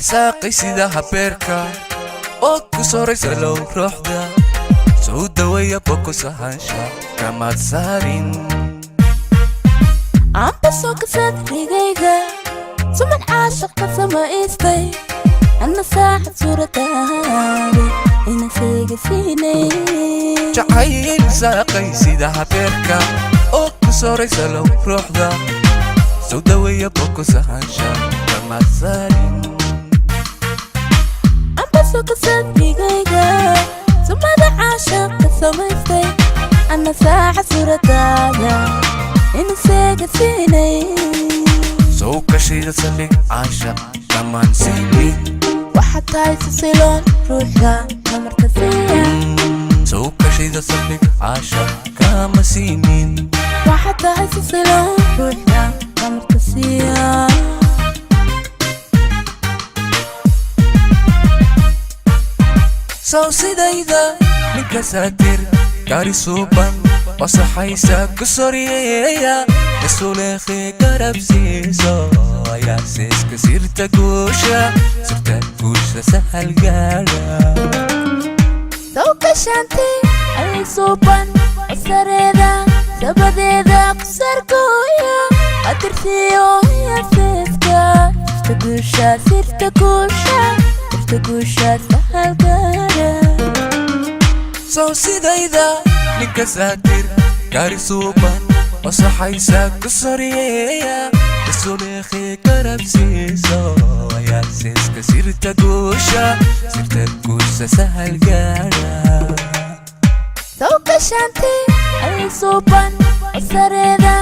Saaqay sida habeerka oo ku soraysa low ruuxda, soo daweeya bokosahaansha kamaad saarin. Amba soo kasadrigayga sumad caashaq ka samaystay, anna saaxad suuradaada ina seega siinay. Jacayl saaqay sida habeerka oo ku soraysa low ruuxda, soo daweeya bokosahaansha kamaad saarin. Amba soo kasadrigayga sumada caashaq ka samaystay, anna saaxad suuradaada ina seega siinay. Soo kashida saldhig caashaq kamaan siinin. Waxaad tahay sasiloon ruuxda tamarta siiya. Soo kashida saldhig caashaq kama siinin. Waxaad tahay sasiloon ruuxda tamarta siiya. Sow sidayda ninka saatir gaari suuban wasaxaysa ku soryeeya, isuleekhi garab siiso ayaa seeska sirta guusha, sirta guusha sahal gaadha. Sow kashanti allay suuban wasareeda sabadeeda ku sarkooya, qadirsiyo yaseeska sirta guusha, sirta guusha, sirta guusha sahal gaadha. Sow sidayda ninka saatir gaari suuban wasaxaysa ku soryeeya, isuleekhi garab siiso ayaa seeska sirta guusha, sirta guusha sahal gaadha. Sow kashanti allay suuban wasareeda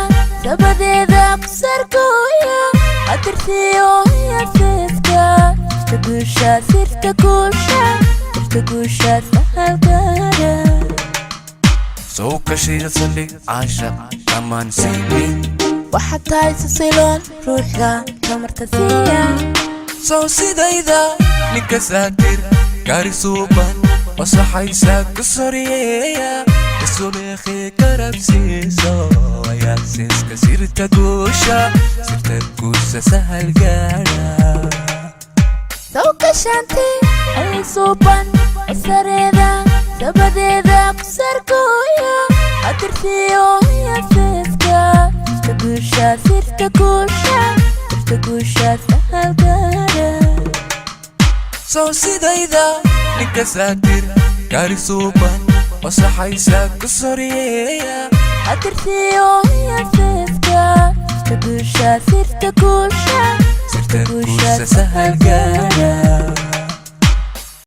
sabadeeda ku sarkooya, qadirsiyo yaseeska sirta guusha, sirta guusha, sirta guusha sahal gaadha. Soo kashida saldhig caashaq kamaan siinin. Waxaad tahay sasiloon ruuxda tamarta siiya. Sow sidayda ninka saatir gaari suuban wasaxaysa ku soryeeya, isuleekhi garab siiso ayaa seeska sirta guusha, sirta guusha sahal gaadha. Sow kashanti allay suuban wasareeda sabadeeda ku sarkooya, qadirsiyo yaseeska sirta guusha, sirta guusha, sirta guusha sahal gaadha. Sow sidayda ninka saatir gaari suuban wasaxaysa ku soryeeya, qadirsiyo yaseeska sirta guusha, sirta guusha, sirta guusha sahal.